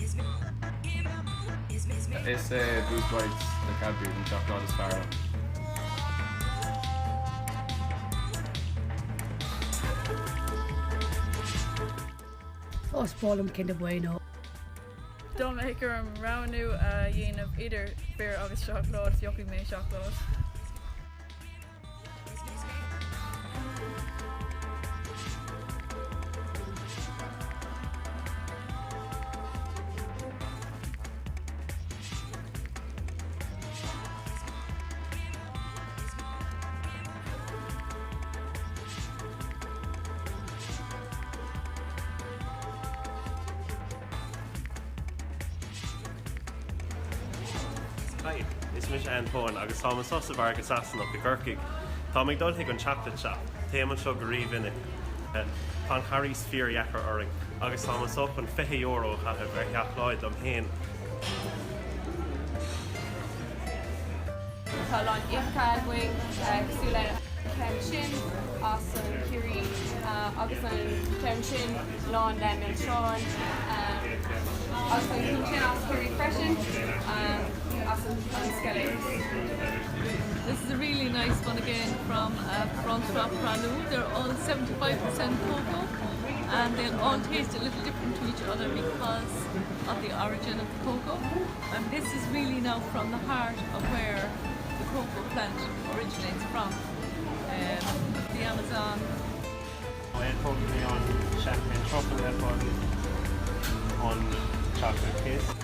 Is é Boost Bites le Cadbury an tseacláid is fearr liom. Is breá liom Kinder Bueno. Dá mbeadh orm roghnú a dhéanamh idir beoir agus seacláid, piocfaidh mé seacláid. Hi, is mise Antoine agus táim anseo sa mhargadh Sasanach i gCorcaigh. Táim ag dul chuig an Chocolate Shop. Téim anseo go rímhinic. Tá an Charghas fíordheacair orainn agus táim anseo chun €20 a chaitheamh ar sheacláid dom féin. Tá a lán uibheacha againn, cosúil le ceann sin as an Chiarraí agus an ceann sin lán le milseáin agus an ceann sin as Ciarraí freisin, as an Sceilg. This is a really nice one again from François Pralus. They're all 75% cocoa and they'll all taste a little different to each other because of the origin of the cocoa. And this is really now from the heart of where the cocoa plant originates from, um, the Amazon. Tógfaidh mé an champagne truffle ar fad an chocolate kiss.